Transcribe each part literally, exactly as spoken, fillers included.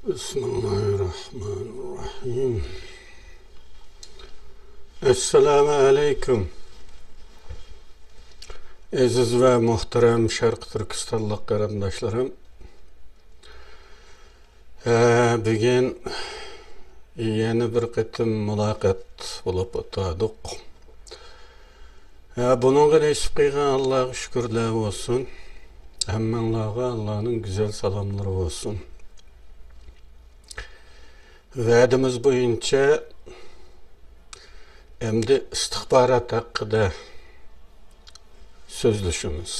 بىسمىللاھىررەھمانىررەھىم. ئەسسالامۇ ئەلەيكۇم. ئەزىز ۋە مۇھتەرەم شەرقىي تۈركىستانلىق قېرىنداشلىرىم. ھە، بۈگۈن يەنە بىر قېتىم مۇلاقات بولۇپ ئولتۇردۇق. ھە، بۇنىڭغا نېسىپ قىلغان ئاللاغا شۈكۈرلەر بولسۇن. ھەممىڭلارغا ئاللانىڭ گۈزەل سالاملىرى بولسۇن. ۋەدىمىز بويىچە ئەمدى ئىستىخبارات ھەققىدە سۆزلىشىمىز.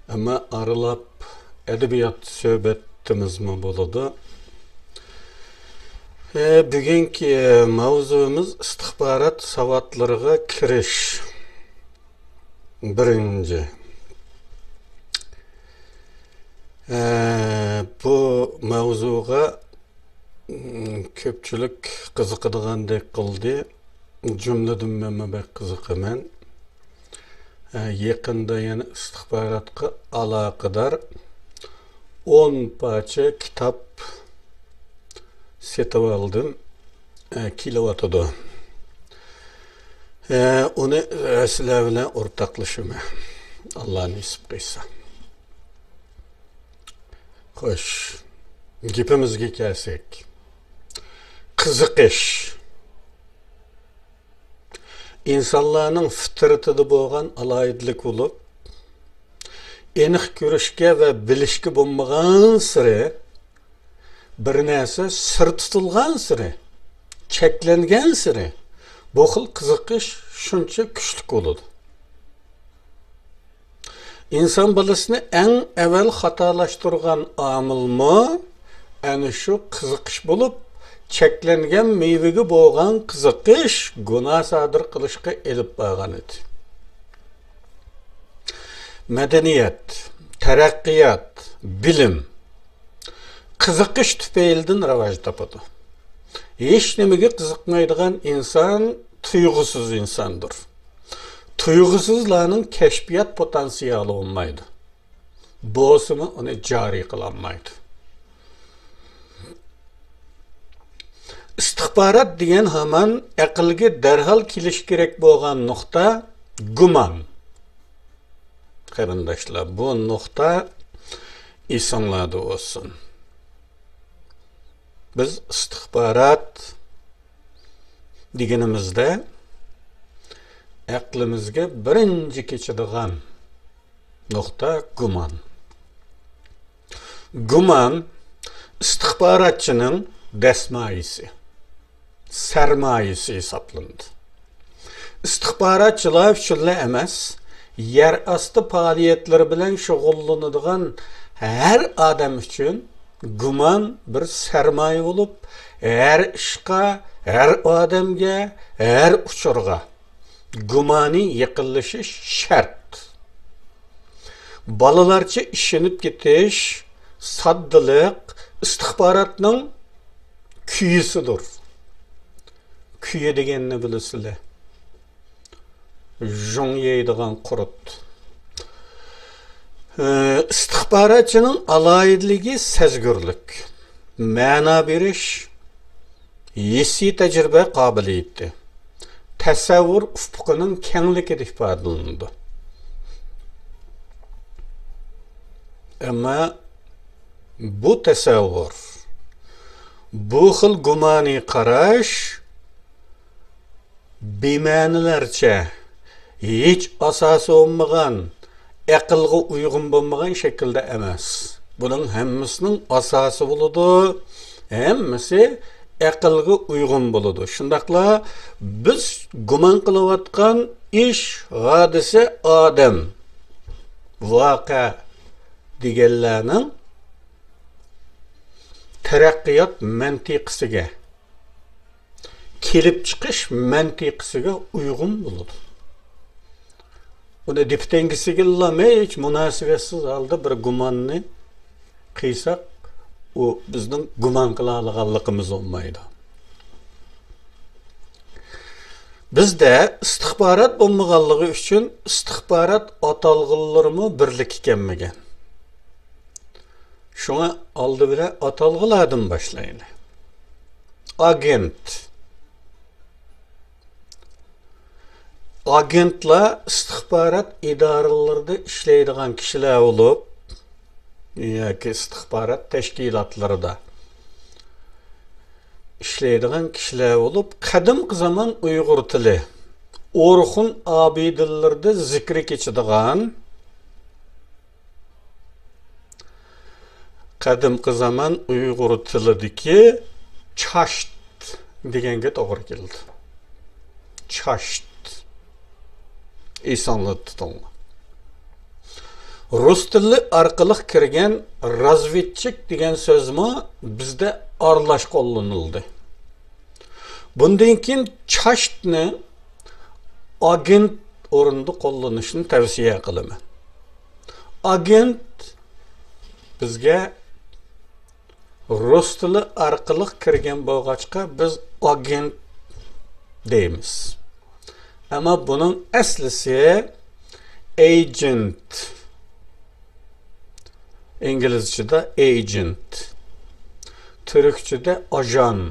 ئەمما ئارىلاپ ئەدەبىيات سۆھبىتىمىزمۇ بولىدۇ. ئە، بۈگۈنكى ماۋزۇمىز ئىستىخبارات ساۋاتلىرىغا كىرىش. بىرىنچى. ئە، بۇ ماۋزۇغا، م، كۆپچىلىك قىزىقىدىغاندەك قىلدى. جۈملىدىن مەنمۇ بەك قىزىقىمەن. ئە، يېقىندا يەنە ئىستىخباراتقا ئالاقىدار ئون پارچە كىتاب سېتىۋالدىم. ئە، كېلىۋاتىدۇ. ئە، ئۇنى، ئە، سىلەر بىلەن ئورتاقلىشىمەن، ئاللا نېسىپ قىلسا. خوش، گېپىمىزگە كەلسەك. قىزىقىش. ئىنسانلارنىڭ فىترىتىدە بولغان ئالاھىدىلىك بولۇپ، ئېنىق كۆرۈشكە ۋە بىلىشكە بولمىغانسېرى، بىر نەرسە سىر تۇتۇلغانسېرى، چەكلەنگەنسېرى، بۇ خىل قىزىقىش شۇنچە كۈچلۈك بولىدۇ. ئىنسان بالىسىنى ئەڭ ئەۋەل خاتالاشتۇرغان ئامىلمۇ ئەنە شۇ قىزىقىش بولۇپ، چەكلەنگەن مېۋىگە بولغان قىزىقىش گۇناھ سادىر قىلىشقا ئېلىپ بارغان ئىدى. مەدەنىيەت، تەرەققىيات، بىلىم قىزىقىش تۈپەيلىدىن راۋاج تاپىدۇ. ھېچ نېمىگە قىزىقمايدىغان ئىنسان تۇيغۇسىز ئىنساندۇر. تۇيغۇسىزلارنىڭ كەشپىيات پوتېنسىيالى بولمايدۇ. بولسىمۇ ئۇنى جارى قىلالمايدۇ. ئىستىخبارات دېگەن ھامان ئەقىلگە دەرھال كېلىشى كېرەك بولغان نۇقتا گۇمان. قېرىنداشلار، بۇ نۇقتا ئېسىڭلاردا بولسۇن. بىز ئىستىخبارات دېگىنىمىزدە ئەقلىمىزگە بىرىنچى كېچىدىغان نۇقتا گۇمان. گۇمان ئىستىخباراتچىنىڭ دەسمايىسى، سەرمايىسى ھېسابلىنىدۇ. ئىستىخباراتچىلار ئۈچۈنلا ئەمەس، يەر ئاستى پائالىيەتلىرى بىلەن شۇغۇللىنىدىغان ھەر ئادەم ئۈچۈن گۇمان بىر سەرمايە بولۇپ، ھەر ئىشقا، ھەر ئادەمگە، ھەر ئۇچۇرغا گۇمانىي يېقىنلىشىش شەرت. بالىلارچە ئىشىنىپ كېتىش، ساددىلىق ئىستىخباراتنىڭ كۈيىسىدۇر. كۈيە دېگەننى بىلىسىلەر. ژۇڭ يەيدىغان قۇرت. ئىستىخباراتچىنىڭ ئالاھىدىلىكى سەزگۈرلۈك، مەنا بېرىش، ھېسسىي تەجرىبە قابىلىيىتى، تەسەۋۋۇر ئۇپۇقىنىڭ كەڭلىكىدە ئىپادىلىنىدۇ. ئەمما بۇ تەسەۋۋۇر، بۇ خىل گۇمانىي قاراش بىمەنىلەرچە، ھېچ ئاساسى بولمىغان، ئەقىلگە ئۇيغۇن بولمىغان شەكىلدە ئەمەس. بۇنىڭ ھەممىسىنىڭ ئاساسى بولىدۇ، ھەممىسى ئەقىلگە ئۇيغۇن بولىدۇ. شۇنداقلا بىز گۇمان قىلىۋاتقان ئىش، ھادىسە، ئادەم، ۋەقە دېگەنلەرنىڭ تەرەققىيات مەنتىقىسىگە، كېلىپ چىقىش مەنتىقىسىگە ئۇيغۇن بولىدۇ. ئۇنى دىپتەنگىسىگىلا ھېچ مۇناسىۋەتسىز ھالدا بىر گۇماننى قىلساق، ئۇ بىزنىڭ گۇمان قىلالىغانلىقىمىز بولمايدۇ. بىزدە ئىستىخبارات بولمىغانلىقى ئۈچۈن ئىستىخبارات ئاتالغۇلىرىمۇ بىرلىككە كەلمىگەن. شۇڭا ئالدى بىلەن ئاتالغۇلاردىن باشلايلى. ئاگېنت. ئاگېنتلار ئىستىخبارات ئىدارىلىرىدە ئىشلەيدىغان كىشىلەر بولۇپ، ياكى ئىستىخبارات تەشكىلاتلىرىدا ئىشلەيدىغان كىشىلەر بولۇپ، قەدىمكى زامان ئۇيغۇر تىلى ئورخۇن ئابىدىلىرىدە زىكرى كېچىدىغان، قەدىمكى زامان ئۇيغۇر تىلىدىكى چاشت دېگەنگە توغرا كېلىدۇ. چاشت. ئېسىڭلاردا تۇتۇڭلار. رۇس تىلى ئارقىلىق كىرگەن رازۋېدچىك دېگەن سۆزمۇ بىزدە ئارىلاش قوللىنىلدى. بۇندىن كېيىن چاشتنى ئاگېنت ئورنىدا قوللىنىشنى تەۋسىيە قىلىمەن. ئاگېنت بىزگە رۇس تىلى ئارقىلىق كىرگەن بولغاچقا، بىز ئاگېنت دەيمىز. ئەمما بۇنىڭ ئەسلىسى ئېجېنت. ئىنگلىزچىدە ئېجېنت، تۈركچىدە ئاژان.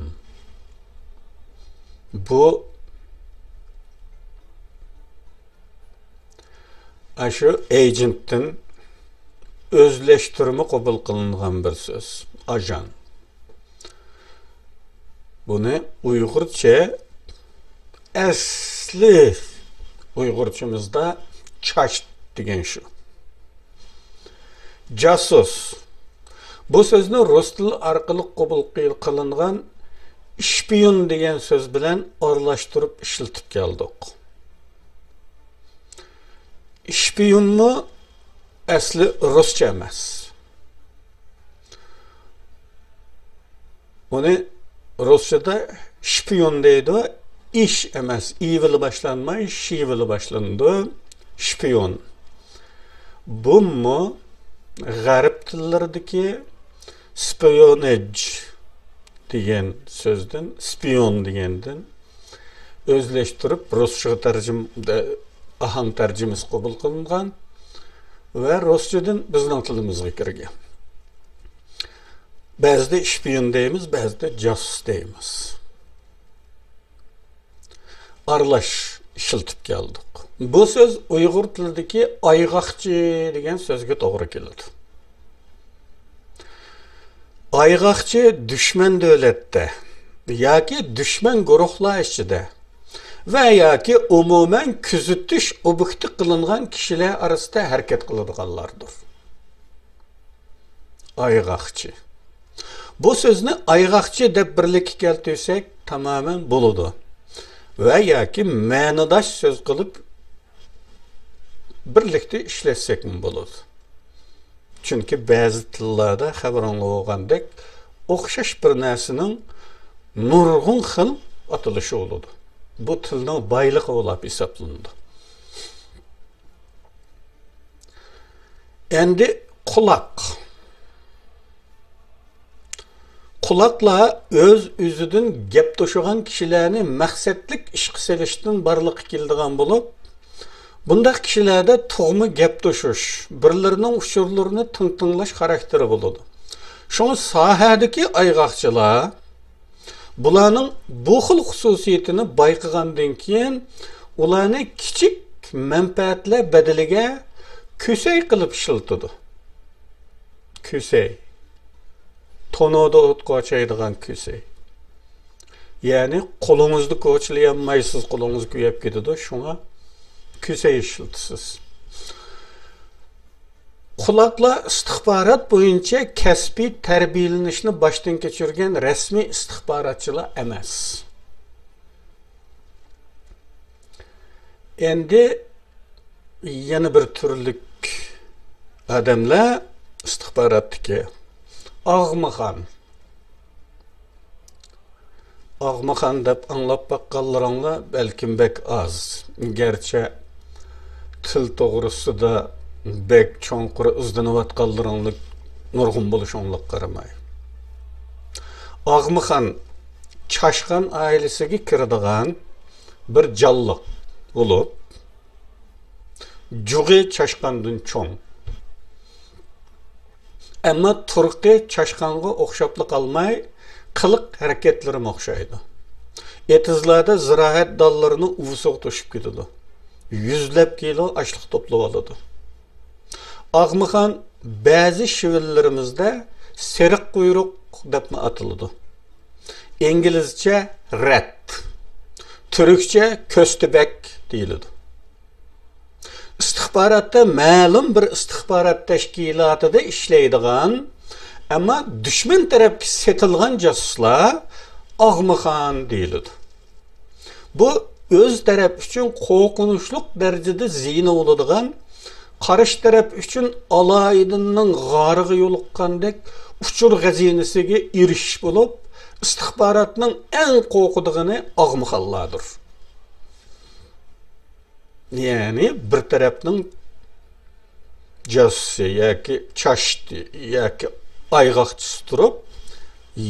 بۇ ئاشۇ ئېجېنتتىن ئۆزلەشتۈرمە قوبۇل قىلىنغان بىر سۆز، ئاژان. بۇنى ئۇيغۇرچە، ئەسلى ئۇيغۇرچىمىزدا چاشت دېگەن شۇ. جاسۇس. بۇ سۆزنى رۇس تىلى ئارقىلىق قوبۇل قىل-، قىلىنغان شپىيون دېگەن سۆز بىلەن ئارىلاشتۇرۇپ ئىشلىتىپ كەلدۇق. شپىيونمۇ ئەسلى رۇسچە ئەمەس. ئۇنى رۇسچىدا شپىيون دەيدۇ. ئىش ئەمەس، ئى بىلەن باشلانماي، شى بىلەن باشلىنىدۇ. شپىيون. بۇمۇ غەرب تىللىرىدىكى سپىيونېج دېگەن سۆزدىن، سپىيون دېگەندىن ئۆزلەشتۈرۈپ، رۇسچىغا تەرجىم-، ئاھاڭ تەرجىمىسى قوبۇل قىلىنغان ۋە رۇسچىدىن بىزنىڭ تىلىمىزغا كىرگەن. بەزىدە شپىيون دەيمىز، بەزىدە جاسۇس دەيمىز. ئارىلاش ئىشلىتىپ كەلدۇق. بۇ سۆز ئۇيغۇر تىلىدىكى ئايغاقچى دېگەن سۆزگە توغرا كېلىدۇ. ئايغاقچى دۈشمەن دۆلەتتە ياكى دۈشمەن گۇرۇھلار ئىچىدە ۋە ياكى ئومۇمەن كۆزىتىش ئوبيېكتى قىلىنغان كىشىلەر ئارىسىدا ھەرىكەت قىلىدىغانلاردۇر. ئايغاقچى. بۇ سۆزنى ئايغاقچى دەپ بىرلىككە كەلتۈرسەك تامامەن بولىدۇ. ۋە ياكى مەنىداش سۆز قىلىپ بىرلىكتە ئىشلەتسەكمۇ بولىدۇ. چۈنكى بەزى تىللاردا خەۋىرىڭلار بولغاندەك ئوخشاش بىر نەرسىنىڭ نۇرغۇن خىل ئاتىلىشى بولىدۇ. بۇ تىلنىڭ بايلىقى بولۇپ ھېسابلىنىدۇ. ئەمدى قۇلاق. قۇلاقلار ئۆز-ئۆزىدىن گەپ توشۇغان كىشىلەرنى مەقسەتلىك ئىشقا سېلىشتىن بارلىققا كېلىدىغان بولۇپ، بۇنداق كىشىلەردە تۇغما گەپ توشۇش، بىرلىرىنىڭ ئۇچۇرلىرىنى تىڭ تىڭلاش خاراكتېرى بولىدۇ. شۇڭا ساھەدىكى ئايغاقچىلار بۇلارنىڭ بۇ خىل خۇسۇسىيىتىنى بايقىغاندىن كېيىن، ئۇلارنى كىچىك مەنپەئەتلەر بەدىلىگە كۆسەي قىلىپ ئىشلىتىدۇ. كۆسەي. تونۇردا ئوت قوچايدىغان كۆسەي. يەنى قولىڭىزدا كوچىلىيالمايسىز، قولىڭىز كۆيۈپ كېتىدۇ، شۇڭا كۆسەي ئىشلىتىسىز. قۇلاقلار ئىستىخبارات بويىچە كەسپىي تەربىيەلىنىشنى باشتىن كەچۈرگەن رەسمىي ئىستىخباراتچىلار ئەمەس. ئەمدى يەنە بىر تۈرلۈك ئادەملەر ئىستىخباراتتىكى ئاغمىخان. ئاغمىخان دەپ ئاڭلاپ باققانلىرىڭلار بەلكىم بەك ئاز. گەرچە تىل توغرىسىدا بەك چوڭقۇر ئىزدىنىۋاتقانلىرىڭلار نۇرغۇن بولۇشۇڭلارغا قارىماي. ئاغمىخان چاشقان ئائىلىسىگە كىرىدىغان بىر جانلىق بولۇپ، جۇغى چاشقاندىن چوڭ. ئەمما تۇرقى چاشقانغا ئوخشاپلا قالماي، قىلىق ھەرىكەتلىرىمۇ ئوخشايدۇ. ئېتىزلاردا زىرائەت دانلىرىنىڭ ئۇۋىسىغا توشۇپ كېتىدۇ. يۈزلەپ كىلو ئاشلىق توپلىۋالىدۇ. ئاغمىخان بەزى شىۋىللىرىمىزدە سېرىق قۇيرۇق دەپمۇ ئاتىلىدۇ. ئىنگلىزچە رەت، تۈركچە كۆستىبەك دېيىلىدۇ. ئىستىخباراتتا مەلۇم بىر ئىستىخبارات تەشكىلاتىدا ئىشلەيدىغان، ئەمما دۈشمەن تەرەپكە سېتىلغان جاسۇسلار ئاغمىخان دېيىلىدۇ. بۇ ئۆز تەرەپ ئۈچۈن قورقۇنچلۇق دەرىجىدە زىيىنى بولىدىغان، قارشى تەرەپ ئۈچۈن ئالايىدىننىڭ غارىغا يولۇققاندەك ئۇچۇر خەزىنىسىگە ئېرىشىش بولۇپ، ئىستىخباراتنىڭ ئەڭ قورقىدىغىنى ئاغمىخانلاردۇر. يەنى بىر تەرەپنىڭ جاسۇسى ياكى چاشتى ياكى ئايغاقچىسى تۇرۇپ،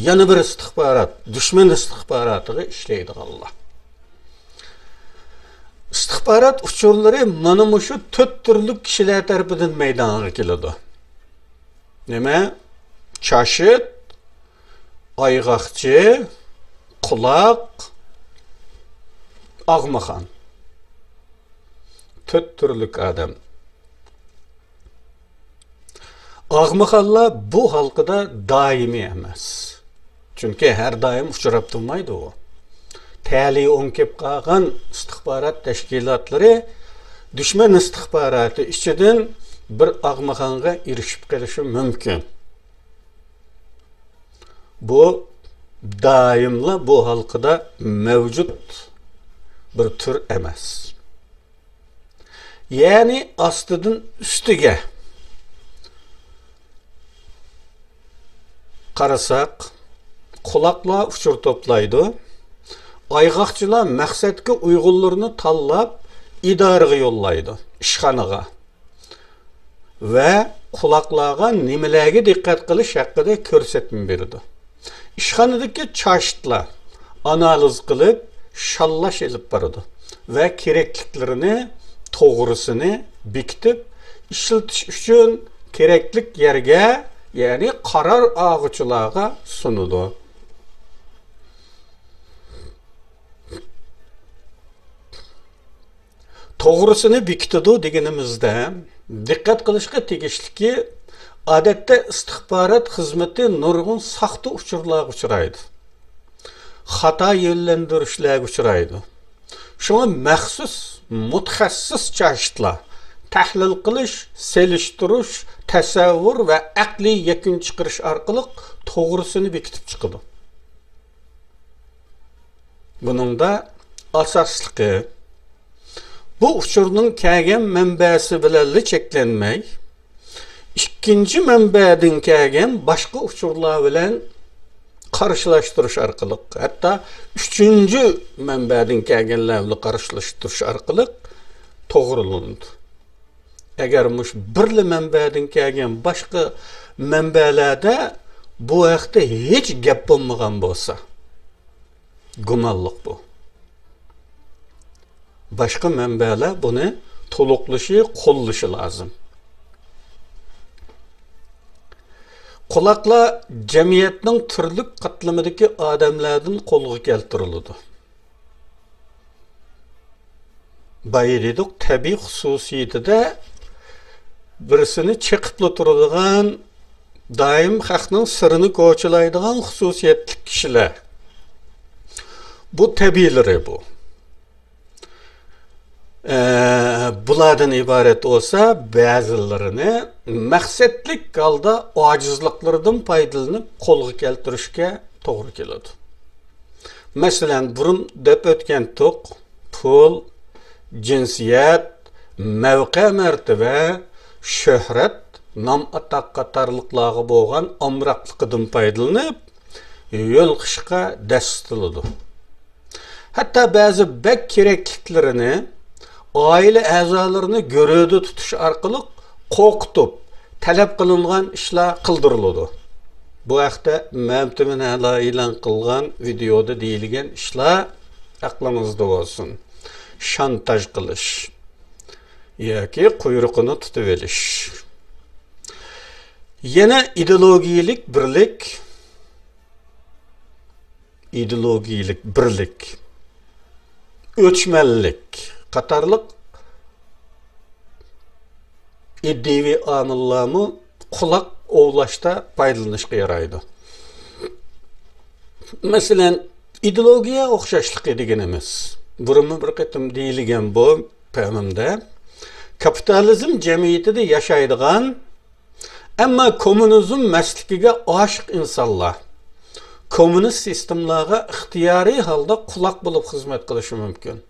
يەنە بىر ئىستىخبارات، دۈشمەن ئىستىخباراتىغا ئىشلەيدىغانلار. ئىستىخبارات ئۇچۇرلىرى مانا مۇشۇ تۆت تۈرلۈك كىشىلەر تەرىپىدىن مەيدانغا كېلىدۇ. نېمە؟ چاشت، ئايغاقچى، قۇلاق، ئاغمىخان. تۆت تۈرلۈك ئادەم. ئاغمىخانلار بۇ ھالقىدا دائىمىي ئەمەس. چۈنكى ھەر دائىم ئۇچراپ تۇرمايدۇ ئۇ. تەلىيى ئوڭ كېلىپ قالغان ئىستىخبارات تەشكىلاتلىرى دۈشمەن ئىستىخباراتى ئىچىدىن بىر ئاغمىخانغا ئېرىشىپ قېلىشى مۇمكىن. بۇ دائىملا بۇ ھالقىدا مەۋجۇت بىر تۈر ئەمەس. يەنى ئاستىدىن ئۈستىگە قارىساق، قۇلاقلار ئۇچۇر توپلايدۇ. ئايغاقچىلار مەقسەتكە ئۇيغۇنلىرىنى تاللاپ، ئىدارىگە يوللايدۇ، ئىشخانىغا. ۋە قۇلاقلارغا نېمىلەرگە دىققەت قىلىش ھەققىدە كۆرسەتمە بېرىدۇ. ئىشخانىدىكى چاشتلار ئانالىز قىلىپ، شاللاش ئېلىپ بارىدۇ ۋە كېرەكلىكلىرىنى، توغرىسىنى بېكىتىپ، ئىشلىتىش ئۈچۈن كېرەكلىك يەرگە، يەنى قارار ئالغۇچىلارغا سۇنىدۇ. توغرىسىنى بېكىتىدۇ دېگىنىمىزدە، دىققەت قىلىشقا تېگىشلىكى، ئادەتتە ئىستىخبارات خىزمىتى نۇرغۇن ساختا ئۇچۇرلارغا ئۇچرايدۇ. خاتا يۆنلەندۈرۈشلەرگە ئۇچرايدۇ. شۇڭا مەخسۇس مۇتەخەسسىس چاشتلار تەھلىل قىلىش، سېلىشتۇرۇش، تەسەۋۋۇر ۋە ئەقلىي يەكۈن چىقىرىش ئارقىلىق توغرىسىنى بېكىتىپ چىقىدۇ. بۇنىڭدا ئاساسلىقى، بۇ ئۇچۇرنىڭ كەلگەن مەنبەسى بىلەنلا چەكلەنمەي، ئىككىنچى مەنبەدىن كەلگەن باشقا ئۇچۇرلار بىلەن قارشىلاشتۇرۇش ئارقىلىق، ھەتتا ئۈچىنچى مەنبەدىن كەلگەنلەر بىلەن قارشىلاشتۇرۇش ئارقىلىق توغرىلىنىدۇ. ئەگەر مۇشۇ بىرلا مەنبەدىن كەلگەن باشقا مەنبەلەردە بۇ ھەقتە ھېچ گەپ بولمىغان بولسا، گۇمانلىق بۇ. باشقا مەنبەلەر بۇنى تولۇقلىشى، قوللىشى لازىم. قۇلاقلار جەمئىيەتنىڭ تۈرلۈك قاتلىمىدىكى ئادەملەردىن قولغا كەلتۈرۈلىدۇ. بايا دېدۇق، تەبىئىي خۇسۇسىيىتىدە بىرسىنى چېقىپلا تۇرىدىغان، دائىم خەقنىڭ سىرىنى كوچىلايدىغان خۇسۇسىيەتلىك كىشىلەر. بۇ تەبىئىيلىرى بۇ. ئە، بۇلاردىن ئىبارەت بولسا، بەزىلىرىنى مەقسەتلىك ھالدا ئاجىزلىقلىرىدىن پايدىلىنىپ قولغا كەلتۈرۈشكە توغرا كېلىدۇ. مەسىلەن، بۇرۇن دەپ ئۆتكەنتۇق، پۇل، جىنسىيەت، مەۋقە-مەرتىۋە، شۆھرەت، نام-ئاتاق قاتارلىقلارغا بولغان ئامراقلىقىدىن پايدىلىنىپ، يولۇقۇشقا دەسسىتىلىدۇ. ھەتتا بەزى بەك كېرەكلىكلىرىنى ئائىلە ئەزالىرىنى گۆرۈدە تۇتۇش ئارقىلىق قورقۇتۇپ، تەلەپ قىلىنغان ئىشلار قىلدۇرۇلىدۇ. بۇ ھەقتە مەمتىمىن ھەلا ئېلان قىلغان ۋىدېئودا دېيىلگەن ئىشلار ئەقلىڭىزدە بولسۇن. شانتاژ قىلىش ياكى قۇيرۇقىنى تۇتۇۋېلىش. يەنە ئىدېئولوگىيەلىك بىرلىك، ئىدېئولوگىيەلىك بىرلىك، ئۆچمەنلىك قاتارلىق ئىدىيەۋى ئامىللارمۇ قۇلاق ئوۋلاشتا پايدىلىنىشقا يارايدۇ. مەسىلەن، ئىدېئولوگىيە ئوخشاشلىقى دېگىنىمىز، بۇرۇنمۇ بىر قېتىم دېيىلگەن بۇ پەھمىمدە، كاپىتالىزم جەمئىيىتىدە ياشايدىغان، ئەمما كوممۇنىزم مەستلىكىگە ئاشىق ئىنسانلار كوممۇنىست سىستېمىلارغا ئىختىيارىي ھالدا قۇلاق بولۇپ خىزمەت قىلىشى مۇمكىن.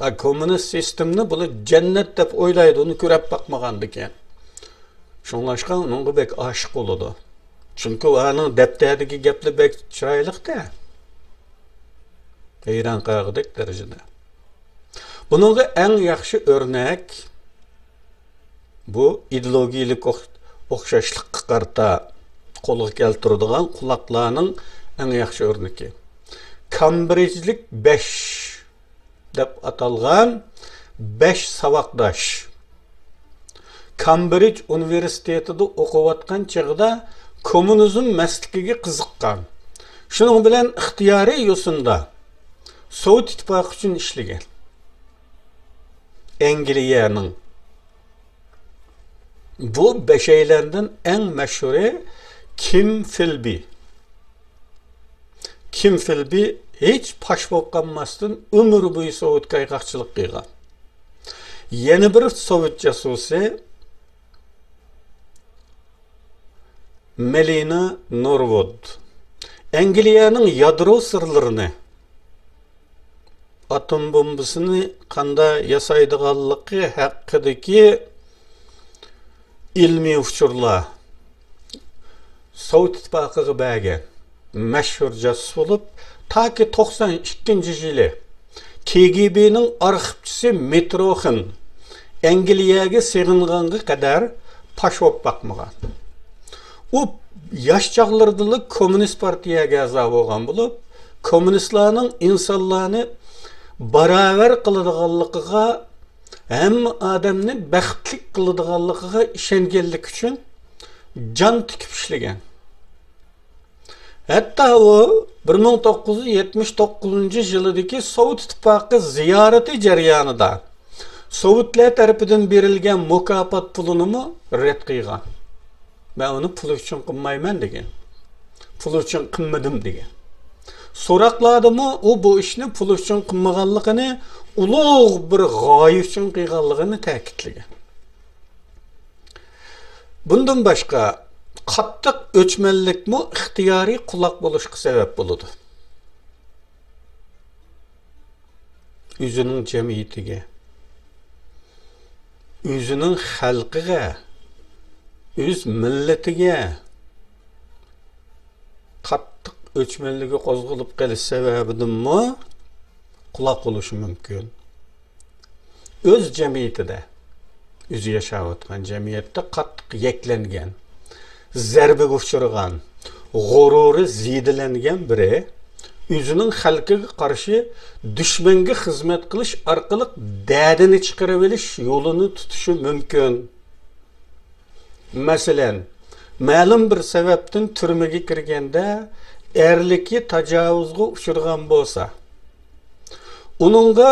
ئا، كوممۇنىست سىستېمىنى بۇلار جەننەت دەپ ئويلايدۇ، ئۇنى كۆرۈپ باقمىغاندىكىن. شۇڭلاشقا ئۇنىڭغا بەك ئاشىق بولىدۇ. چۈنكى ئۇلارنىڭ دەپتەردىكى گەپلىرى بەك چىرايلىق-دە. ھەيران قالغۇدەك دەرىجىدە. بۇنىڭغا ئەڭ ياخشى ئۆرنەك، بۇ ئىدېئولوگىيەلىك ئوخ-، ئوخشاشلىققا قارىتا قولغا كەلتۈرىدىغان قۇلاقلارنىڭ ئەڭ ياخشى ئۆرنىكى. كامبرىجلىك بەش دەپ ئاتالغان بەش ساۋاقداش كامبرىج ئۇنىۋېرسىتېتىدا ئوقۇۋاتقان چېغىدا كوممۇنىزم مەستلىكىگە قىزىققان. شۇنىڭ بىلەن ئىختىيارىي يوسۇندا سوۋېت ئىتتىپاقى ئۈچۈن ئىشلىگەن. ئەنگلىيەنىڭ بۇ بەشەيلەندىن ئەڭ مەشھۇرى كىم فىلبى. كىم فىلبى ھېچ پاش بولۇپ قالماستىن، ئۆمۈر بويى سوۋېتقا ئايغاقچىلىق قىلغان. يەنە بىر سوۋېت جاسۇسى مېلىنا نورۋۇد. ئەنگلىيەنىڭ يادرو سىرلىرىنى، ئاتوم بومبىسىنى قانداق ياسايدىغانلىقى ھەققىدىكى ئىلمىي ئۇچۇرلار سوۋېت ئىتتىپاقىغا بەرگەن مەشھۇر جاسۇس بولۇپ، تاكى توقسان ئىككىنچى يىلى كېگېبېنىڭ ئارخىپچىسى مىتروخىن ئەنگلىيەگە سېغىنغانغا قەدەر پاش بولۇپ باقمىغان. ئۇ ياش چاغلىرىدىلا كوممۇنىست پارتىيەگە ئەزا بولغان بولۇپ، كوممۇنىستلارنىڭ ئىنسانلارنى باراۋەر قىلىدىغانلىقىغا، ھەممە ئادەمنى بەختلىك قىلىدىغانلىقىغا ئىشەنگەنلىكى ئۈچۈن جان تىكىپ ئىشلىگەن. ھەتتا ئۇ بىر مىڭ توققۇز يۈز يەتمىش توققۇزىنچى يىلىدىكى سوۋېت ئىتتىپاقى زىيارىتى جەريانىدا سوۋېتلار تەرىپىدىن بېرىلگەن مۇكاپات پۇلىنىمۇ رەت قىلغان. مەن ئۇنى پۇل ئۈچۈن قىلمايمەن دېگەن. پۇل ئۈچۈن قىلمىدىم دېگەن. سوراقلاردىمۇ ئۇ بۇ ئىشنى پۇل ئۈچۈن قىلمىغانلىقىنى، ئۇلۇغ بىر غايە ئۈچۈن قىلغانلىقىنى تەكىتلىگەن. بۇندىن باشقا، قاتتىق ئۆچمەنلىكمۇ ئىختىيارىي قۇلاق بولۇشقا سەۋەب بولىدۇ. ئۆزىنىڭ جەمئىيىتىگە، ئۆزىنىڭ خەلقىگە، ئۆز مىللىتىگە قاتتىق ئۆچمەنلىكى قوزغىلىپ قېلىش سەۋەبىدىنمۇ قۇلاق بولۇشى مۇمكىن. ئۆز جەمئىيىتىدە، ئۆزى ياشاۋاتقان جەمئىيەتتە قاتتىق يەكلەنگەن، زەربىگە ئۇچرىغان، غۇرۇرى زېدىلەنگەن بىرى ئۆزىنىڭ خەلقىگە قارشى دۈشمەنگە خىزمەت قىلىش ئارقىلىق دەردىنى چىقىرىۋېلىش يولىنى تۇتۇشى مۇمكىن. مەسىلەن، مەلۇم بىر سەۋەبتىن تۈرمىگە كىرگەندە ئەرلىكى تاجاۋۇزغا ئۇچرىغان بولسا، ئۇنىڭغا،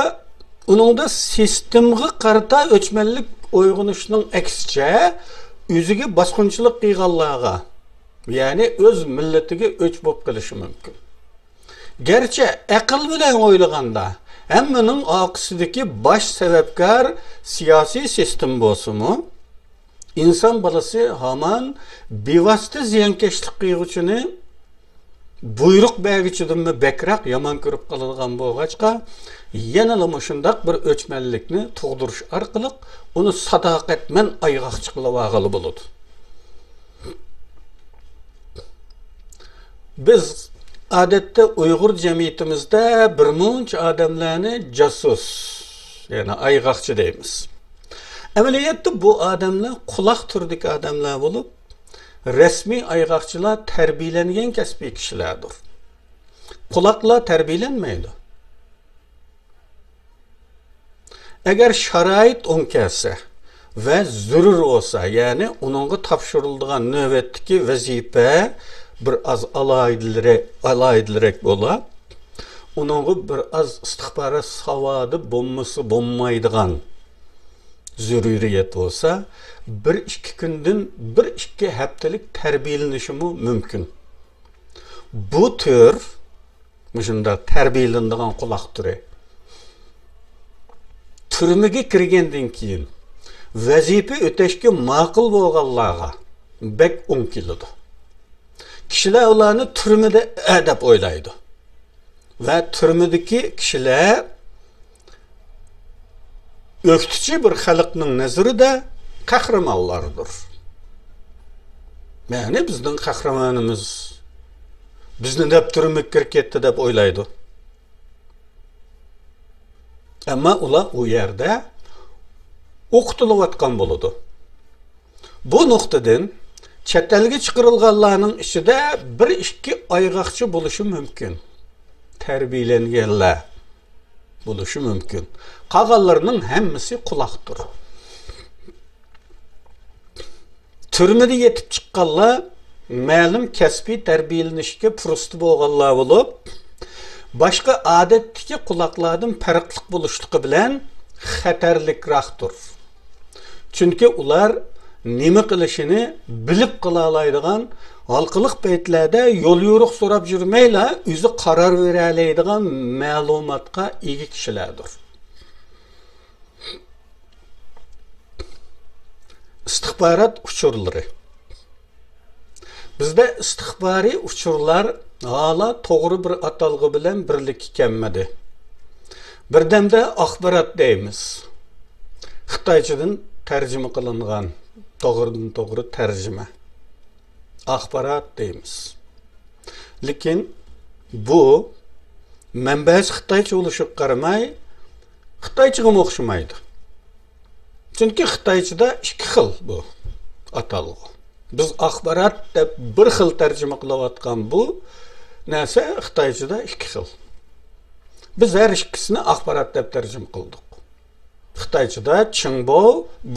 ئۇنىڭدا سىستېمىغا قارىتا ئۆچمەنلىك ئويغىنىشنىڭ ئەكسىچە، ئۆزىگە باسقۇنچىلىق قىلغانلارغا، يەنى ئۆز مىللىتىگە ئۆچ بولۇپ قېلىشى مۇمكىن. گەرچە ئەقىل بىلەن ئويلىغاندا، ھەممىنىڭ ئارقىسىدىكى باش سەۋەبكار سىياسىي سىستېما بولسىمۇ، ئىنسان بالىسى ھامان بىۋاسىتە زىيانكەشلىك قىلغۇچىنى، بۇيرۇق بەرگۈچىدىنمۇ بەكرەك يامان كۆرۈپ قالىدىغان بولغاچقا، يەنىلا مۇشۇنداق بىر ئۆچمەنلىكنى تۇغدۇرۇش ئارقىلىق ئۇنى ساداقەتمەن ئايغاقچى قىلىۋالغىلى بولىدۇ. بىز ئادەتتە ئۇيغۇر جەمئىيىتىمىزدە بىر مۇنچە ئادەملەرنى جاسۇس، يەنى ئايغاقچى دەيمىز. ئەمەلىيەتتە بۇ ئادەملەر قۇلاق تۈرىدىكى ئادەملەر بولۇپ، رەسمىي ئايغاقچىلار تەربىيەلەنگەن كەسپىي كىشىلەردۇر. قۇلاقلار تەربىيەلەنمەيدۇ. ئەگەر شارائىت ئوڭ كەلسە، ۋە زۆرۈر بولسا، يەنى ئۇنىڭغا تاپشۇرۇلىدىغان نۆۋەتتىكى ۋەزىپە بىر ئاز ئالاھىدىلىرەك، ئالاھىدىلىرەك بولا، ئۇنىڭغا بىر ئاز ئىستىخبارات ساۋادى بولمىسا بولمايدىغان زۆرۈرىيەت بولسا، بىر ئىككى كۈندىن بىر ئىككى ھەپتىلىك تەربىيەلىنىشىمۇ مۇمكىن. بۇ تۈر مۇشۇنداق تەربىيەلىنىدىغان قۇلاق تۈرى تۈرمىگە كىرگەندىن كېيىن ۋەزىپە ئۆتەشكە ماقۇل بولغانلارغا بەك ئوڭ كېلىدۇ. كىشىلەر ئۇلارنى تۈرمىدە ئەدەپ ئويلايدۇ. ۋە تۈرمىدىكى كىشىلەر ئۆكتىچى بىر خەلقنىڭ نەزىرىدە قەھرىمانلاردۇر. يەنى بىزنىڭ قەھرىمانىمىز بىزنى دەپ تۈرمىگە كىرىپ كەتتى دەپ ئويلايدۇ. ئەمما ئۇلار ئۇ يەردە ئوقۇتۇلۇۋاتقان بولىدۇ. بۇ نۇقتىدىن چەت ئەلگە چىقىرىلغانلارنىڭ ئىچىدە بىر ئىككى ئايغاقچى بولۇشى مۇمكىن. تەربىيەلەنگەنلەر بولۇشى مۇمكىن. قالغانلىرىنىڭ ھەممىسى قۇلاقتۇر. تۈرمىدە يېتىپ چىققانلار مەلۇم كەسپىي تەربىيەلىنىشكە پۇرسىتى بولغانلار بولۇپ، باشقا ئادەتتىكى قۇلاقلاردىن پەرقلىق بولۇشلۇقى بىلەن خەتەرلىكراقتۇر. چۈنكى ئۇلار نېمە قىلىشىنى بىلىپ قىلالايدىغان، ھالقىلىق پەيتلەردە يول يورۇق سوراپ يۈرمەيلا، ئۆزى قارار بېرەلەيدىغان مەلۇماتقا ئىگە كىشىلەردۇر. ئىستىخبارات ئۇچۇرلىرى. بىزدە ئىستىخبارىي ئۇچۇرلار ھالا توغرا بىر ئاتالغۇ بىلەن بىرلىككە كەلمىدى. بىردەمدە ئاخبارات دەيمىز. خىتايچىدىن تەرجىمە قىلىنغان، توغرىدىن توغرا تەرجىمە. ئاخبارات دەيمىز. لېكىن بۇ مەنبەسى خىتايچە بولۇشىغا قارىماي، خىتايچىغىمۇ ئوخشىمايدۇ. چۈنكى خىتايچىدا ئىككى خىل بۇ ئاتالغۇ. بىز ئاخبارات دەپ بىر خىل تەرجىمە قىلىۋاتقان بۇ نەرسە خىتايچىدا ئىككى خىل. بىز ھەر ئىككىسىنى ئاخبارات دەپ تەرجىمە قىلدۇق. خىتايچىدا چىڭبو،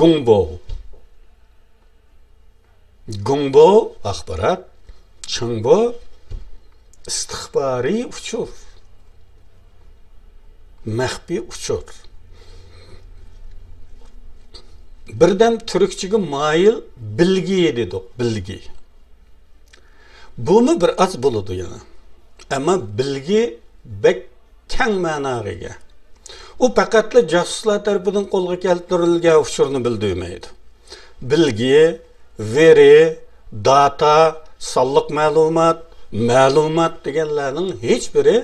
گۇڭبو. گۇڭبو ئاخبارات، چىڭبو ئىستىخبارىي ئۇچۇر، مەخپىي ئۇچۇر. بىردەم تۈركچىگە مايىل بىلگى دېدۇق، بىلگى. بۇمۇ بىر ئاز بولىدۇ يەنە. ئەمما بىلگى بەك كەڭ مەناغا ئىگە. ئۇ پەقەتلا جاسۇسلار تەرىپىدىن قولغا كەلتۈرۈلگەن ئۇچۇرنى بىلدۈرمەيدۇ. بىلگى، ۋېرى، داتا، سانلىق مەلۇمات، مەلۇمات دېگەنلەرنىڭ ھېچبىرى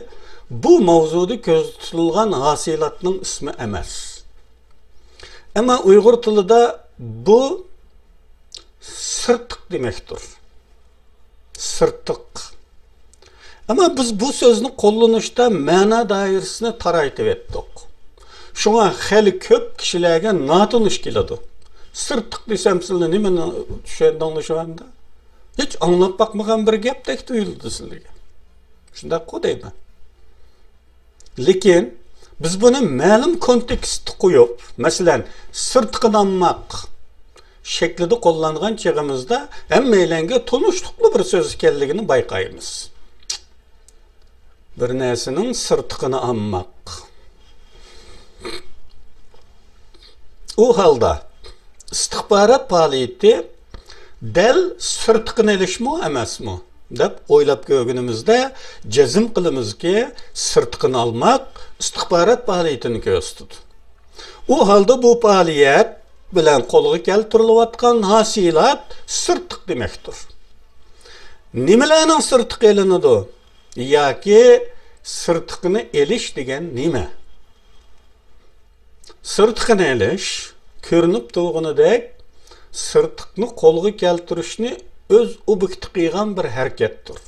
بۇ ماۋزۇدا كۆزدە تۇتۇلغان ھاسىلاتنىڭ ئىسمى ئەمەس. ئەمما ئۇيغۇر تىلىدا بۇ سىرتىق دېمەكتۇر. سىرتىق. ئەمما بىز بۇ سۆزنى قوللىنىشتا مەنا دائىرىسىنى تارايتىۋەتتۇق. شۇڭا خېلى كۆپ كىشىلەرگە ناتونۇش كېلىدۇ. سىرتىق دېسەم، سىلەر نېمىنى چۈشەندىڭلار شۇ ئاندا؟ ھېچ ئاڭلاپ باقمىغان بىر گەپتەك تۇيۇلىدۇ سىلەرگە. شۇنداققۇ دەيمەن. لېكىن بىز بۇنى مەلۇم كونتېكستتا قويۇپ، مەسىلەن، سىرتقىنى ئالماق شەكلىدە قوللانغان چېغىمىزدا ھەممەيلەنگە تونۇشلۇقلا بىر سۆز ئىكەنلىكىنى بايقايمىز. بىر نەرسىنىڭ سىرتقىنى ئالماق. ئۇ ھالدا ئىستىخبارات پائالىيىتى دەل سىرتقىنى ئېلىشمۇ ئەمەسمۇ دەپ ئويلاپ كۆرگىنىمىزدە، جەزم قىلىمىزكى، سىرتقىنى ئالماق ئىستىخبارات پائالىيىتىنى كۆرسىتىدۇ. ئۇ ھالدا بۇ پائالىيەت بىلەن قولغا كەلتۈرۈلۈۋاتقان ھاسىلات سىرتىق دېمەكتۇر. نېمىلەرنىڭ سىرتىقى ئېلىنىدۇ؟ ياكى سىرتىقىنى ئېلىش دېگەن نېمە؟ سىرتىقىنى ئېلىش، كۆرۈنۈپ تۇرغىنىدەك، سىرتىقنى قولغا كەلتۈرۈشنى ئۆز ئوبيېكتى قىلغان بىر ھەرىكەتتۇر.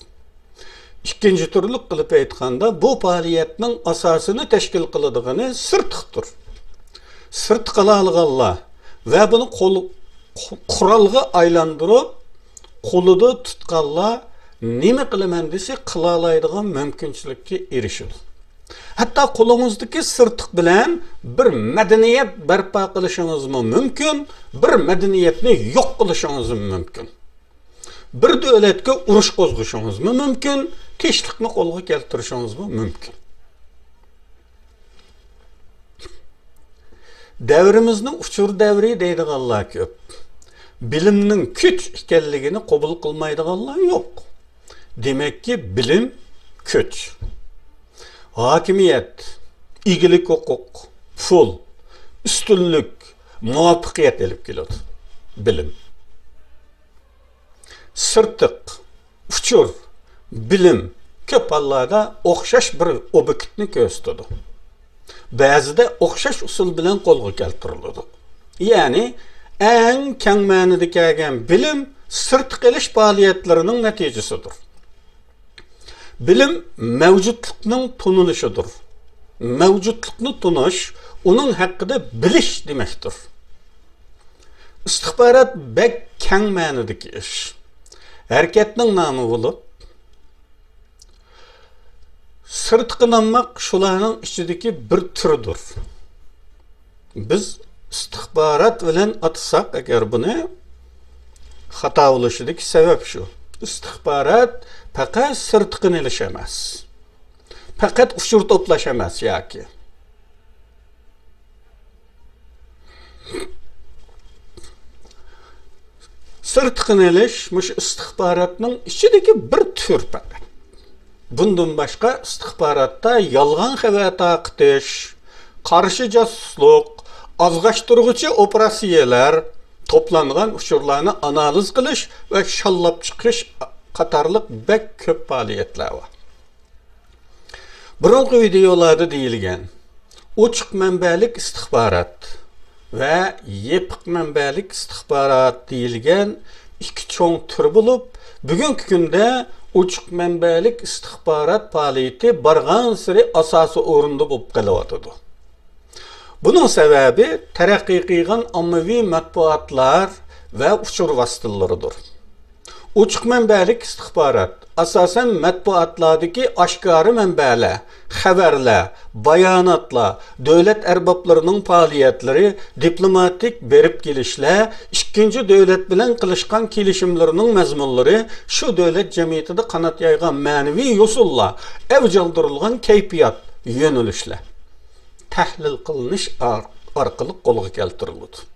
ئىككىنچى تۈرلۈك قىلىپ ئېيتقاندا، بۇ پائالىيەتنىڭ ئاساسىنى تەشكىل قىلىدىغىنى سىرتىقتۇر. سىرتىق ئالالىغانلار ۋە بۇنى قول-، قورالغا ئايلاندۇرۇپ، قولىدا تۇتقانلار نېمە قىلىمەن دېسە، قىلالايدىغان مۇمكىنچىلىككە ئېرىشىدۇ. ھەتتا قولىڭىزدىكى سىرتىق بىلەن بىر مەدەنىيەت بەرپا قىلىشىڭىزمۇ مۇمكىن، بىر مەدەنىيەتنى يوق قىلىشىڭىزمۇ مۇمكىن. بىر دۆلەتكە ئۇرۇش قوزغىشىڭىزمۇ مۇمكىن، تىنچلىقنى قولغا كەلتۈرۈشىڭىزمۇ مۇمكىن. دەۋرىمىزنى ئۇچۇر دەۋرى دەيدىغانلار كۆپ. بىلىمنىڭ كۈچ ئىكەنلىكىنى قوبۇل قىلمايدىغانلار يوق. دېمەككى، بىلىم كۈچ. ھاكىمىيەت، ئىگىلىك ھوقۇق، پۇل، ئۈستۈنلۈك، مۇۋەپپەقىيەت ئېلىپ كېلىدۇ. بىلىم. سىرتىق، ئۇچۇر، بىلىم كۆپ ھاللاردا ئوخشاش بىر ئوبيېكتنى كۆرسىتىدۇ. بەزىدە ئوخشاش ئۇسۇل بىلەن قولغا كەلتۈرۈلىدۇ. يەنى ئەڭ كەڭ مەنىدە كەلگەن بىلىم سىرتقا ئېلىش پائالىيەتلىرىنىڭ نەتىجىسىدۇر. بىلىم مەۋجۇتلۇقنىڭ تونۇلۇشىدۇر. مەۋجۇتلۇقنى تونۇش، ئۇنىڭ ھەققىدە بىلىش دېمەكتۇر. ئىستىخبارات بەك كەڭ مەنىدىكى ئىش. ھەرىكەتنىڭ نامى بولۇپ، سىرتقا ئىنانماق شۇلارنىڭ ئىچىدىكى بىر تۈردۇر. بىز ئىستىخبارات بىلەن ئاتىساق ئەگەر بۇنى، خاتا بولۇشىدىكى سەۋەب شۇ. ئىستىخبارات پەقەت سىرتقا ئېلىش ئەمەس. پەقەت ئۇچۇر توپلاش ئەمەس ياكى. سىرتقا ئېلىش مۇشۇ ئىستىخباراتنىڭ ئىچىدىكى بىر تۈر پەقەت. بۇندىن باشقا ئىستىخباراتتا يالغان خەۋەر تارقىتىش، قارشى جاسۇسلۇق، ئازغاشتۇرغۇچى ئوپېراتسىيەلەر، توپلانغان ئۇچۇرلارنى ئانالىز قىلىش ۋە شاللاپ چىقىش قاتارلىق بەك كۆپ پائالىيەتلەر بار. بۇرۇنقى ۋىدېئولاردا دېيىلگەن ئوچۇق مەنبەلىك ئىستىخبارات ۋە يېپىق مەنبەلىك ئىستىخبارات دېيىلگەن ئىككى چوڭ تۈر بولۇپ، بۈگۈنكى كۈندە ئوچۇق مەنبەلىك ئىستىخبارات پائالىيىتى بارغانسېرى ئاساسىي ئورۇندا بولۇپ قېلىۋاتىدۇ. بۇنىڭ سەۋەبى تەرەققىي قىلغان ئاممىۋى مەتبۇئاتلار ۋە ئۇچۇر ۋاسىتىلىرىدۇر. ئوچۇق مەنبەلىك ئىستىخبارات، ئاساسەن، مەتبۇئاتلاردىكى ئاشكارا مەنبەلەر، خەۋەرلەر، باياناتلار، دۆلەت ئەربابلىرىنىڭ پائالىيەتلىرى، دىپلوماتىك بېرىپ كېلىشلەر، ئىككىنچى دۆلەت بىلەن قىلىشقان كېلىشىملىرىنىڭ مەزمۇنلىرى، شۇ دۆلەت جەمئىيىتىدە قانات يايغان مەنىۋى يوسۇنلار، ئەۋج ئالدۇرۇلغان كەيپىيات، يۆنىلىشلەر تەھلىل قىلىنىش ئار-، ئارقىلىق قولغا كەلتۈرۈلىدۇ.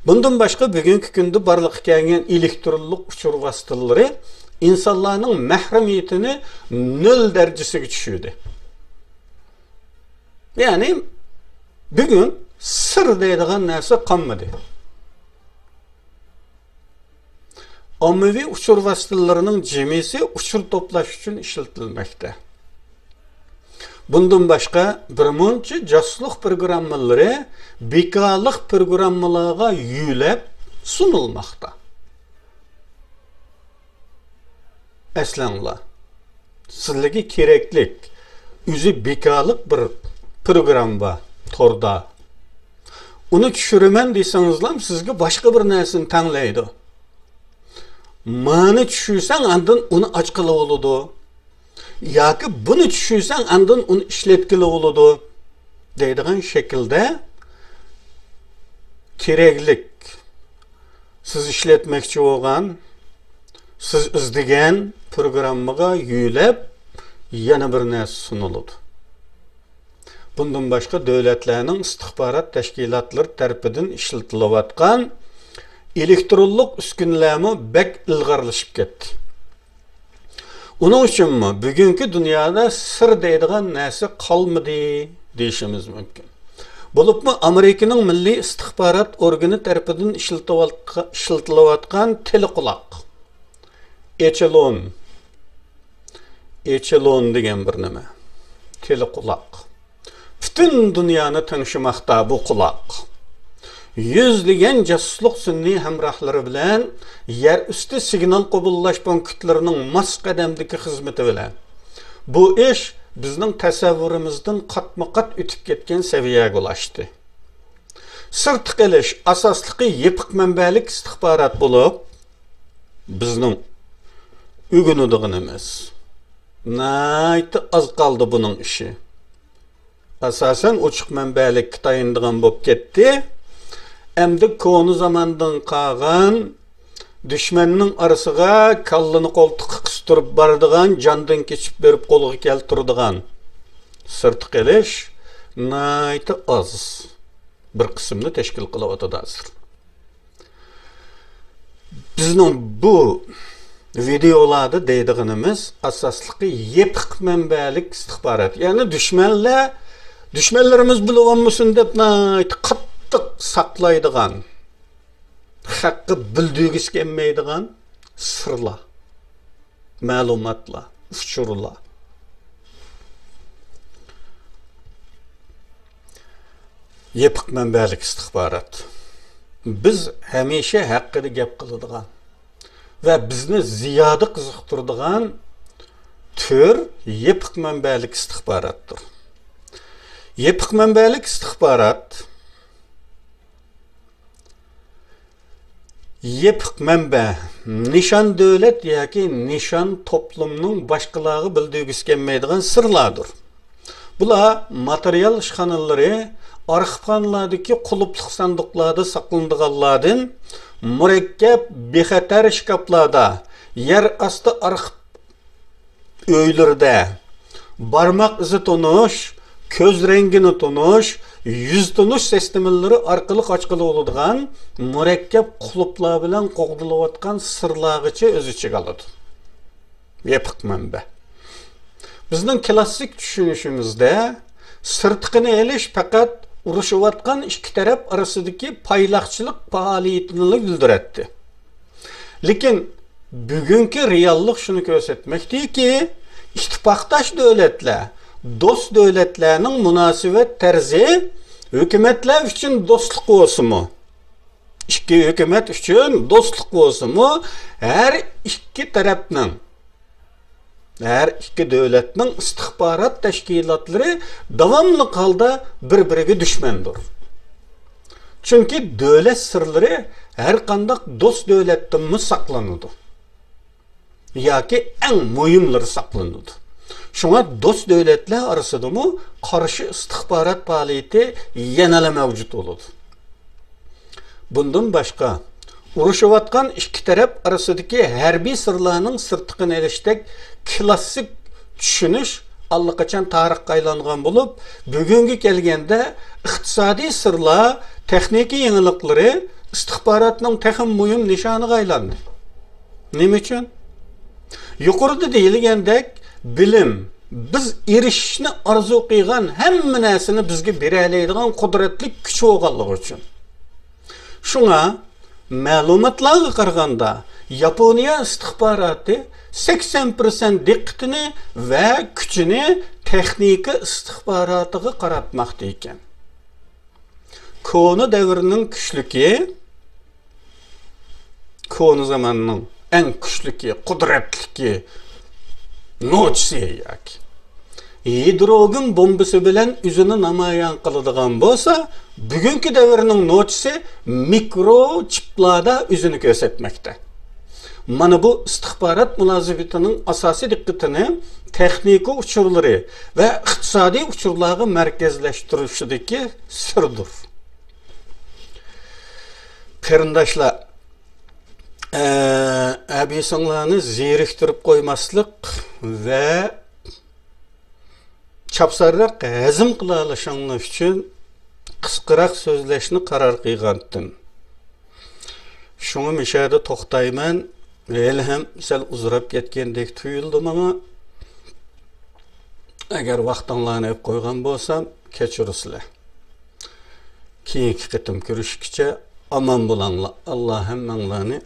بۇندىن باشقا، بۈگۈنكى كۈندە بارلىققا كەلگەن ئېلېكترونلۇق ئۇچۇر ۋاسىتىلىرى ئىنسانلارنىڭ مەھرىمىيىتىنى نۆل دەرىجىسىگە چۈشۈردى. يەنى، بۈگۈن سىر دەيدىغان نەرسە قالمىدى. ئاممىۋى ئۇچۇر ۋاسىتىلىرىنىڭ جىمىسى ئۇچۇر توپلاش ئۈچۈن ئىشلىتىلمەكتە. بۇندىن باشقا، بىر مۇنچە جاسۇسلۇق پروگراممىلىرى بىكارلىق پروگراممىلارغا يۆلەپ سۇنۇلماقتا. ئەسلەڭلار، سىزلەرگە كېرەكلىك ئۆزى بىكارلىق بىر پروگرامما بار توردا. ئۇنى چۈشۈرىمەن دېسىڭىزلام، سىزگە باشقا بىر نەرسىنى تەڭلەيدۇ. مانى چۈشۈرسەڭ، ئاندىن ئۇنى ئاچقىلى بولىدۇ. ياكى بۇنى چۈشۈرسەڭ، ئاندىن ئۇنى ئىشلەتكىلى بولىدۇ، دەيدىغان شەكىلدە كېرەكلىك، سىز ئىشلەتمەكچى بولغان، سىز ئىزدىگەن پروگراممىغا يۆلەپ يەنە بىر نەرسە سۇنۇلىدۇ. بۇندىن باشقا، دۆلەتلەرنىڭ ئىستىخبارات تەشكىلاتلىرى تەرىپىدىن ئىشلىتىلىۋاتقان ئېلېكترونلۇق ئۈسكۈنىلەرمۇ بەك ئىلغارلىشىپ كەتتى. ئۇنىڭ ئۈچۈنمۇ بۈگۈنكى دۇنيادا سىر دەيدىغان نەرسە قالمىدى دېيىشىمىز مۇمكىن. بولۇپمۇ ئامېرىكىنىڭ مىللىي ئىستىخبارات ئورگىنى تەرىپىدىن ئىشلىتىۋاتقا-، ئىشلىتىلىۋاتقان تېلېقۇلاق، ئېچېلون، ئېچېلون دېگەن بىر نېمە، تېلېقۇلاق. پۈتۈن دۇنيانى تىڭشىماقتا بۇ قۇلاق. يۈزلىگەن جاسۇسلۇق سۈنئىي ھەمراھلىرى بىلەن يەر ئۈستى سىگنال قوبۇللاش پونكىتلىرىنىڭ ماس قەدەمدىكى خىزمىتى بىلەن بۇ ئىش بىزنىڭ تەسەۋۋۇرىمىزدىن قاتمۇ قات ئۆتۈپ كەتكەن سەۋىيەگە ئۇلاشتى. سىرتقا ئېلىش ئاساسلىقى يېپىق مەنبەلىك ئىستىخبارات بولۇپ، بىزنىڭ ئۆگىنىدىغىنىمىز ناھايىتى ئاز قالدى بۇنىڭ ئىشى. ئاساسەن ئوچۇق مەنبەلىككە تايىنىدىغان بولۇپ كەتتى. ئەمدى كونا زاماندىن قالغان، دۈشمەننىڭ ئارىسىغا كاللىنى قولتۇققا قىستۇرۇپ بارىدىغان، جاندىن كېچىپ بېرىپ قولغا كەلتۈرىدىغان سىرتقا ئېلىش ناھايىتى ئاز بىر قىسىمنى تەشكىل قىلىۋاتىدۇ ھازىر. بىزنىڭ بۇ ۋىدېئولاردا دەيدىغىنىمىز ئاساسلىقى يېپىق مەنبەلىك ئىستىخبارات. يەنى دۈشمەنلەر، دۈشمەنلىرىمىز بىلىۋالمىسۇن دەپ ناھايىتى قاتتىق ساقلايدىغان، خەققە بىلدۈرگۈسى كەلمەيدىغان سىرلار، مەلۇماتلار، ئۇچۇرلار. يېپىق مەنبەلىك ئىستىخبارات. بىز ھەمىشە ھەققىدە گەپ قىلىدىغان ۋە بىزنى زىيادە قىزىقتۇرىدىغان تۈر يېپىق مەنبەلىك ئىستىخباراتتۇر. يېپىق مەنبەلىك ئىستىخبارات يېپىق مەنبە، نىشان دۆلەت ياكى نىشان توپلۇمنىڭ باشقىلارغا بىلدۈرگۈسى كەلمەيدىغان سىرلاردۇر. بۇلار ماتېرىيال ئىشخانىلىرى، ئارخىپخانىلاردىكى قۇلۇپلۇق ساندۇقلاردا ساقلىنىدىغانلاردىن، مۇرەككەپ، بىخەتەر شكافلاردا، يەر ئاستى ئارخىپ ئۆيلىرىدە بارماق ئىزى تونۇش، كۆز رەڭگىنى تونۇش، يۈز تونۇش سىستېمىلىرى ئارقىلىق ئاچقىلى بولىدىغان مۇرەككەپ قۇلۇپلار بىلەن قوغدىلىۋاتقان سىرلارغىچە ئۆز ئىچىگە ئالىدۇ. يېپىق مەنبە. بىزنىڭ كلاسسىك چۈشىنىشىمىزدە سىرتقىنى ئېلىش پەقەت ئۇرۇشۇۋاتقان ئىككى تەرەپ ئارىسىدىكى پايلاقچىلىق پائالىيىتىنىلا بىلدۈرەتتى. لېكىن بۈگۈنكى رېئاللىق شۇنى كۆرسەتمەكتىكى، ئىتتىپاقداش دۆلەتلەر، دوست دۆلەتلەرنىڭ مۇناسىۋەت تەرزى ھۆكۈمەتلەر ئۈچۈن دوستلۇق بولسىمۇ، ئىككى ھۆكۈمەت ئۈچۈن دوستلۇق بولسىمۇ، ھەر ئىككى تەرەپنىڭ، ھەر ئىككى دۆلەتنىڭ ئىستىخبارات تەشكىلاتلىرى داۋاملىق ھالدا بىر-بىرىگە دۈشمەندۇر. چۈنكى دۆلەت سىرلىرى ھەر قانداق دوست دۆلەتتىنمۇ ساقلىنىدۇ ياكى ئەڭ مۇھىملىرى ساقلىنىدۇ. شۇڭا دوست دۆلەتلەر ئارىسىدىمۇ قارشى ئىستىخبارات پائالىيىتى يەنىلا مەۋجۇت بولىدۇ. بۇندىن باشقا، ئۇرۇشۇۋاتقان ئىككى تەرەپ ئارىسىدىكى ھەربىي سىرلارنىڭ سىرتىقىنى ئېلىشتەك كلاسسىك چۈشىنىش ئاللىقاچان تارىخقا ئايلانغان بولۇپ، بۈگۈنگە كەلگەندە ئىقتىسادىي سىرلار، تېخنىكا يېڭىلىقلىرى ئىستىخباراتنىڭ تېخىمۇ مۇھىم نىشانىغا ئايلاندى. نېمە ئۈچۈن؟ يۇقىرىدا دېيىلگەندەك، بىلىم، بىز ئېرىشىشنى ئارزۇ قىلغان ھەممە نەرسىنى بىزگە بېرەلەيدىغان قۇدرەتلىك كۈچ بولغانلىقى ئۈچۈن. شۇڭا، مەلۇماتلارغا قارىغاندا، ياپونىيە ئىستىخباراتى سەكسەن پىرسەنت دىققىتىنى ۋە كۈچىنى تېخنىكا ئىستىخباراتىغا قاراتماقتا ئىكەن. كونا دەۋرنىڭ كۈچلۈكى، كونا زاماننىڭ ئەڭ كۈچلۈكى، قۇدرەتلىكى نوچىسى ياكى ھىدروگېن بومبىسى بىلەن ئۆزىنى نامايان قىلىدىغان بولسا، بۈگۈنكى دەۋرنىڭ نوچىسى مىكرو چىپلاردا ئۆزىنى كۆرسەتمەكتە. مانا بۇ ئىستىخبارات مۇلازىمىتىنىڭ ئاساسىي دىققىتىنى تېخنىكا ئۇچۇرلىرى ۋە ئىقتىسادىي ئۇچۇرلارغا مەركەزلەشتۈرۈشىدىكى سىردۇر. قېرىنداشلار، ئە، ھەبىسىڭلارنى زېرىكتۈرۈپ قويماسلىق ۋە چاپسانراق ھەزىم قىلالىشىڭلار ئۈچۈن قىسقىراق سۆزلەشنى قارار قىلغانتىم. شۇڭا مۇشۇ يەردە توختايمەن. ھېلىھەم سەل ئۇزىراپ كەتكەندەك تۇيۇلدى ماڭا. ئەگەر ۋاقتىڭلارنى ئېلىپ قويغان بولسام، كەچۈرىسىلەر. كېيىنكى قېتىم كۆرۈشكىچە ئامان بولاڭلار. ئاللا ھەممەڭلارنى